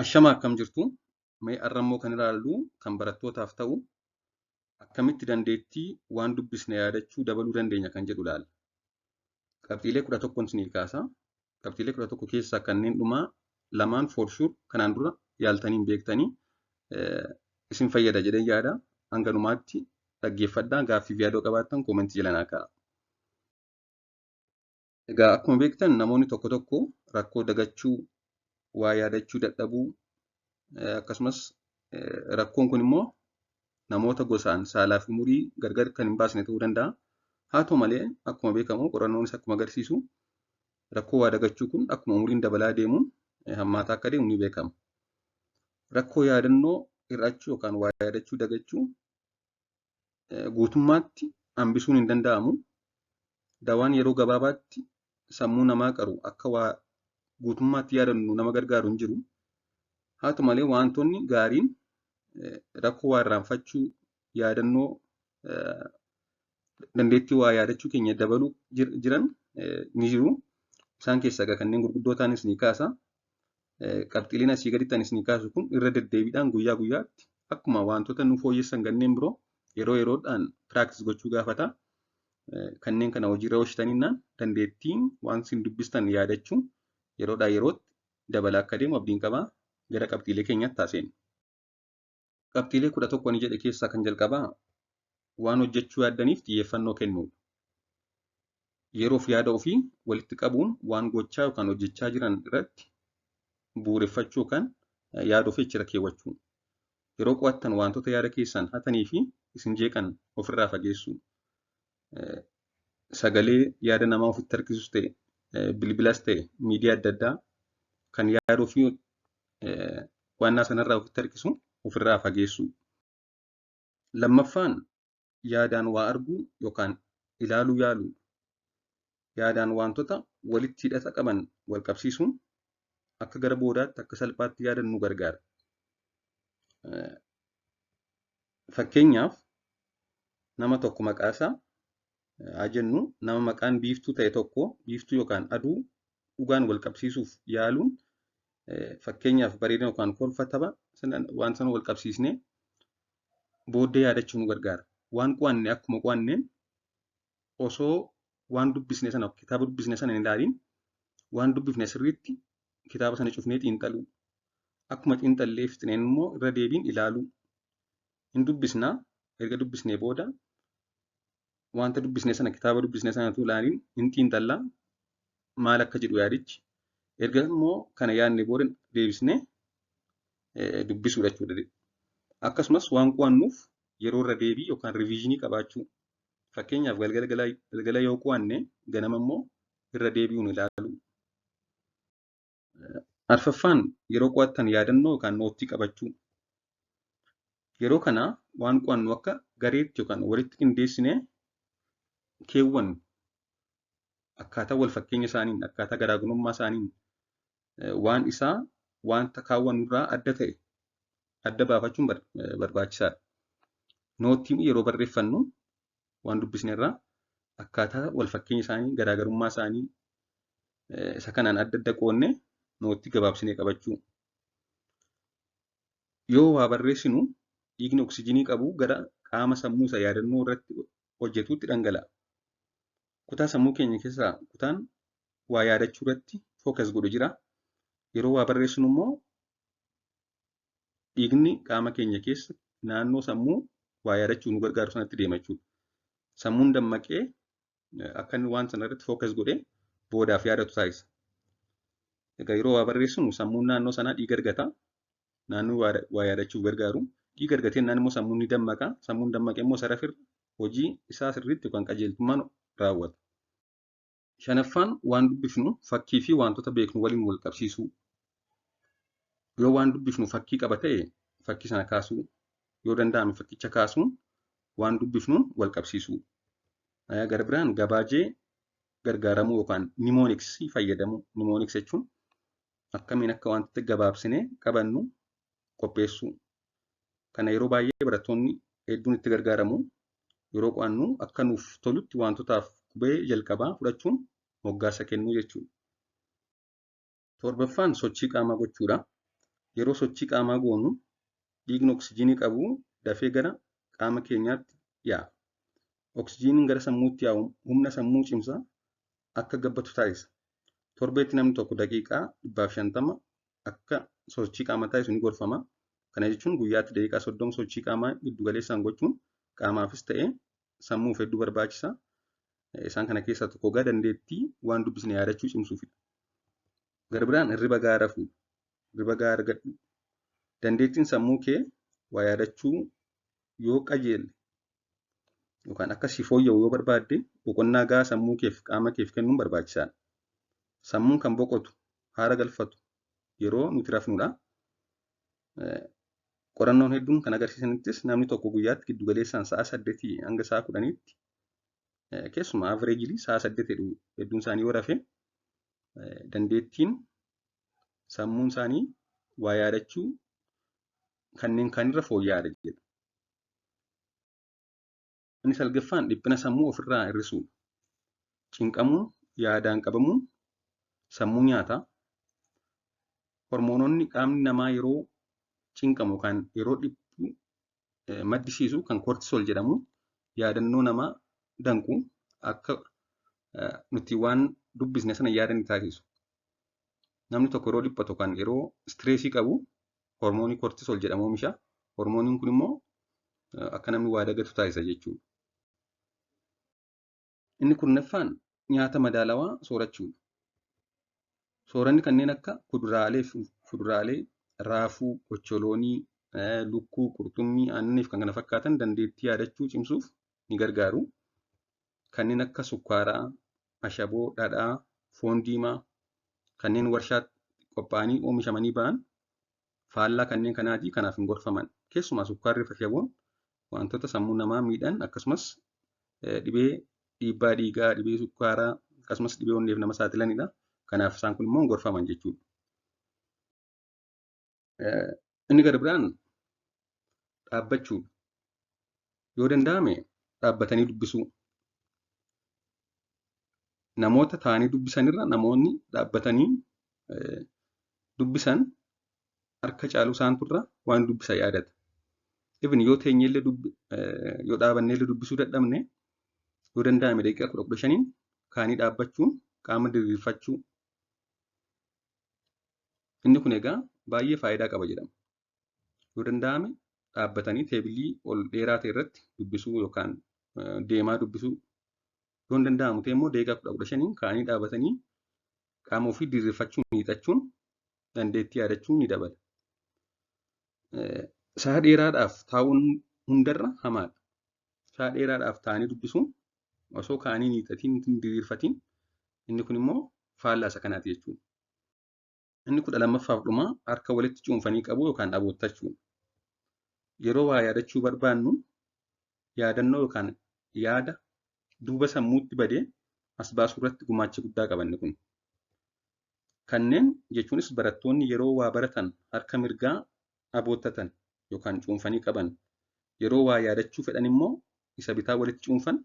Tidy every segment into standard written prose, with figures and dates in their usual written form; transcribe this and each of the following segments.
Ashama akkam jirtu? Mee har'a immoo kan ilaallu kan barattootaaf ta'u akkamitti dandeettii waan dubbisne yaadachuu dabaluu dandeenya kan jedhu ilaalla. Qabxiilee 11 isinii kaasa. Qabxiilee 11 keessaa kanneen dhumaa lamaan for sure kanaan dura yaaltanii hin beektanii isin fayyada jedhee yaada. Hanga dhumaatti dhaggeeffadhaa. Gaaffii fi yaada qabaattan koomentii jala naa kaa'a. Egaa akkuma beektan namoonni tokko tokko rakkoo dagachuu, waa yaadachuu dadhabuu, akkasumas rakkoon kun immoo namoota gosaan saalaa fi umurii gargar kan hin baasne ta'uu danda'a. Haa ta'u malee akkuma beekamu qorannoonis akkuma agarsiisu rakkoo waa dagachuu kun akkuma umuriin dabalaa deemuun hammaataa akka deemu ni beekama. Rakkoo yaadannoo hir'achuu yookaan waa yaadachuu dagachuu guutummaatti hambisuun hin danda'amu. Dawaan yeroo gabaabaatti sammuu namaa qaru akka waa guutummaatti yaadannu nama gargaaru hin jiru. Haa ta'u malee wantoonni gaariin rakkoo waa irraanfachuu, yaadannoo, dandeettii waa yaadachuu keenya dabaluu jiran ni jiru. Isaan keessaa egaa kanneen gurguddoo ta'anis ni kaasa. Qabxiileen asii gaditti anis ni kaasu kun irra deddeebiidhaan guyyaa guyyaatti akkuma wantoota nu fooyyessan kanneen biroo yeroo yeroodhaan practice gochuu gaafata. Kanneen kana hojiirra oolchitaniinnaan dandeettiin waan isin dubbistan yaadachuu yeroodhaa yerootti dabalaa akka deemu abdiin qaba. Gara qabxiilee keenyaatti haa seennu. Qabxiilee 11 ani jedhe keessaa kan jalqabaa waan hojjechuu yaaddaniif xiyyeeffannoo kennuudha. Yeroof yaada ofii walitti qabuun waan gochaa yookaan hojjechaa jiran irratti bu'uureffachuu yookaan yaada ofii achirra keewwachuu. Yeroo qo'attan wantoota yaada keessan hatanii fi isin jeeqan ofirraa fageessuu. Sagalee yaada namaa ofitti harkisus ta'e, bilbilas ta'e, miidiyaa adda addaa kan yaada ofii qo'annaa sanarraa ofitti harkisu ofirraa fageessuu. Lammaffaan yaadaan waa arguu yookaan ilaaluu yaaluu. Yaadaan wantoota walitti hidhata qaban wal qabsiisuun akka gara boodaatti akka salphaatti yaadannu nu gargaara. Fakkeenyaaf nama tokko maqaa isaa haa jennu, nama maqaan biiftuu ta'e tokko biiftuu yookaan aduu dhugaan wal qabsiisuuf yaaluun, fakkeenyaaf bareedina yookaan kolfa tapha waan sana wal qabsiisnee booddee yaadachuu nu gargaara. Waan qo'anne akkuma qo'anneen osoo waan dubbisne sana, kitaaba dubbisne sana hin ilaaliin, waan dubbifne sirriitti kitaaba sana cufnee xiinxaluu. Akkuma xiinxallee fixneen immoo irra deebiin ilaaluu. Hin dubbisnaa, erga dubbisnee booda wanta dubbisne sana, kitaaba dubbisne sana utuu ilaaliin hin xiinxallaa, maal akka jedhu yaadichi. Erga immoo kana yaadne booda deebisnee dubbisuudha jechuudha. Akkasumas waan qo'annuuf yeroo irra deebii yookaan riviizinii qabaachuu. Fakkeenyaaf galgala galgala yoo qo'anne ganama immoo irra deebi'uun ilaaluu. Arfaffaan yeroo qo'attan yaadannoo yookaan noottii qabachuu. Yeroo kana waan qo'annu akka gareetti yookaan walitti qindeessinee keewwannu akkaataa wal fakkeenya isaaniin, akkaataa garaagarummaa isaaniin, waan isaa wanta kaawwannu irraa adda ta'e adda baafachuun barbaachisaadha. Noottiin yeroo barreeffannu waan dubbisne irraa akkaataa wal fakkeenya isaanii, garaagarummaa isaanii isa kanaan adda adda qoodnee noottii gabaabsinee qabachuu. Yoo waa barreessinu dhiigni oksijiinii qabu gara qaama sammuu isa yaadannoo irratti hojjetuutti dhangala'a. Kutaa sammuu keenya keessaa kutaan waa yaadachuu irratti fookas godhu jira. Yeroo waa barreessinu immoo dhiigni qaama keenya keessa naannoo sammuu waa yaadachuu nu gargaaru sanatti deema jechuudha. Sammuun dammaqee akka inni waan sana irratti fookas godhee boodaaf yaadatu taasisa. Egaa yeroo waa barreessinu sammuun naannoo sanaa dhiiga argata. Naannoo waa yaadachuuf gargaaru. Dhiiga argatee naan immoo sammuun ni dammaqa. Sammuun dammaqee immoo sarafirra hojii isaa sirriitti yookaan qajeeltummaan raawwata. Shanaffaan waan dubbifnu fakkii fi wantoota beeknu waliin wal qabsiisuu. Yoo waan dubbifnu fakkii qaba ta'e fakkii sana kaasuu, yoo danda'ame fakkicha kaasuun waan dubbifnuun wal qabsiisuu. Gara biraan gabaajee gargaaramuu yookaan nimooniksii fayyadamuu. Nimooniks jechuun akkamiin akka wantoota gabaabsinee qabannu qopheessuu. Kana yeroo baay'ee barattoonni hedduun itti gargaaramu. Yeroo qo'annu akka nuuf tolutti wantootaaf qubee jalqabaa fudhachuun moggaasa kennuu jechuudha. Torbaffaan sochii qaamaa gochuudha. Yeroo sochii qaamaa goonu dhiigni oksijiinii qabu dafee gara qaama keenyaatti yaa'a. Oksijiiniin gara sammuutti yaa'u humna sammuu cimsa akka gabbatu taasisa. Torbeetti namni tokko daqiiqaa 150 akka sochii qaamaa taasisu ni gorfama. Kana jechuun guyyaatti daqiiqaa 30 sochii qaamaa giddu galeessaan gochuun qaamaafis ta'ee sammuuf hedduu barbaachisa. Isaan kana keessaa tokko egaa dandeettii waan dubbisne yaadachuu cimsuufidha. Gara biraan hirriba gahaa rafuudha. Hirriba gahaa argadhu. Dandeettiin sammuu kee waa yaadachuu yoo qajeele yookaan akka si fooyya'u yoo barbaadde boqonnaa gahaa sammuu keef qaama keef kennuun barbaachisaadha. Sammuun kan boqotu haara galfatu yeroo nuti rafnudha. Qorannoon hedduun kan agarsiisanittis namni tokko guyyaatti giddu galeessaan sa'a 8 hanga sa'a 10tti keessumaa averejilii sa'a 8 hedduun isaanii yoo rafe dandeettiin sammuun isaanii waa yaadachuu kanneen kaanirra fooyya'aadha jedha. Inni salgaffaan dhiphina sammuu ofirraa hir'isuudha. Cinqamuun, yaadaan qabamuun sammuu nyaata. Hormoononni qaamni namaa yeroo cinqamu yookaan yeroo dhiphu maddisiisu kan kortisool jedhamu yaadannoo namaa danqu akka nuti waan dubbisne sana yaadanne taasisu. Namni tokko yeroo dhiphatu yookaan yeroo stireesii qabu hormoonii kortisool jedhamu oomisha. Hormooniin kun immoo akka namni waa dagatu taasisa jechuudha. Inni kurnaffaan nyaata madaalawaa soorachuudha. Sooranni kanneen akka kuduraalee fi fuduraalee, raafuu, ocholoonii, lukkuu, qurxummii, aannanii fi kan kana fakkaatan dandeettii yaadachuu cimsuuf ni gargaaru. Kanneen akka sukkaaraa, ashaboo, dhadhaa, foon diimaa kanneen warshaatti qophaa'anii oomishamanii ba'an faallaa kanneen kanaatii kanaaf hin gorfaman. Keessumaa sukkaarri fi ashaboon wantoota sammuu namaa miidhan akkasumas dhibee dhiibbaa dhiigaa, dhibee sukkaaraa akkasumas dhibee onneef nama saaxilanidha. Kanaaf isaan kun immoo hin gorfaman jechuudha. Inni gara biraan dhaabbachuudha. Yoo danda'ame dhaabbatanii dubbisuu. Namoota taa'anii dubbisanirra namoonni dhaabbatanii dubbisan harka caalu isaanturra waan dubbisan yaadata. Even yoo teenyellee yoo dhaabanneellee dubbisuu dadhabne yoo danda'ame daqiiqaa 10-15 kaanii dhaabbachuun qaama diriirfachuu. Inni kun egaa baay'ee faayidaa qaba jedhama. Yoo danda'ame dhaabbatanii teebilii ol dheeraa ta'e irratti dubbisuu yookaan deemaa dubbisuu. Yoo hin danda'amu ta'e immoo daqiiqaa 10-15 kaanii dhaabbatanii qaama ofii diriirfachuun hiixachuun dandeettii yaadachuu ni dabala. Sa'a dheeraadhaaf taa'uun hundarra hamaadha. Sa'a dheeraadhaaf taa'anii dubbisuun osoo kaanii hin hiixatiin hin diriirfatiin inni kun immoo faallaa isa kanaati jechuudha. Inni 12ffaaf dhumaa harka walitti cuunfanii qabuu yookaan aboottachuudha. Yeroo waa yaadachuu barbaannu yaadannoo yookaan yaada duuba sammuutti badee as baasuu irratti gumaacha guddaa qaba inni kun. Kanneen jechuunis barattoonni yeroo waa baratan harka mirgaa aboottatan yookaan cuunfanii qaban yeroo waa yaadachuu fedhan immoo isa bitaa walitti cuunfan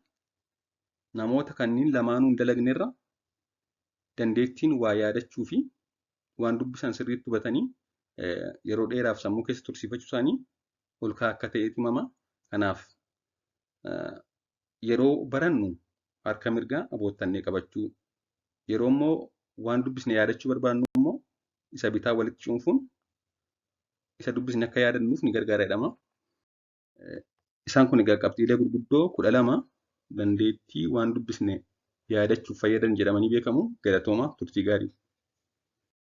namoota kanneen lamaanuu hin dalagnerra dandeettiin waa yaadachuu fi waan dubbisan sirriitti hubatanii yeroo dheeraaf sammuu keessa tursiifachuu isaanii ol ka'aa akka ta'etu himama. Kanaaf yeroo barannu harka mirgaa aboottannee qabachuu yeroo immoo waan dubbisne yaadachuu barbaannu immoo isa bitaa walitti cuunfuun isa dubbisne akka yaadannuuf ni gargaara jedhama. Isaan kun egaa qabxiilee gurguddoo 12 dandeettii waan dubbisne yaadachuuf fayyadan jedhamanii beekamu. Galatooma turtii gaarii.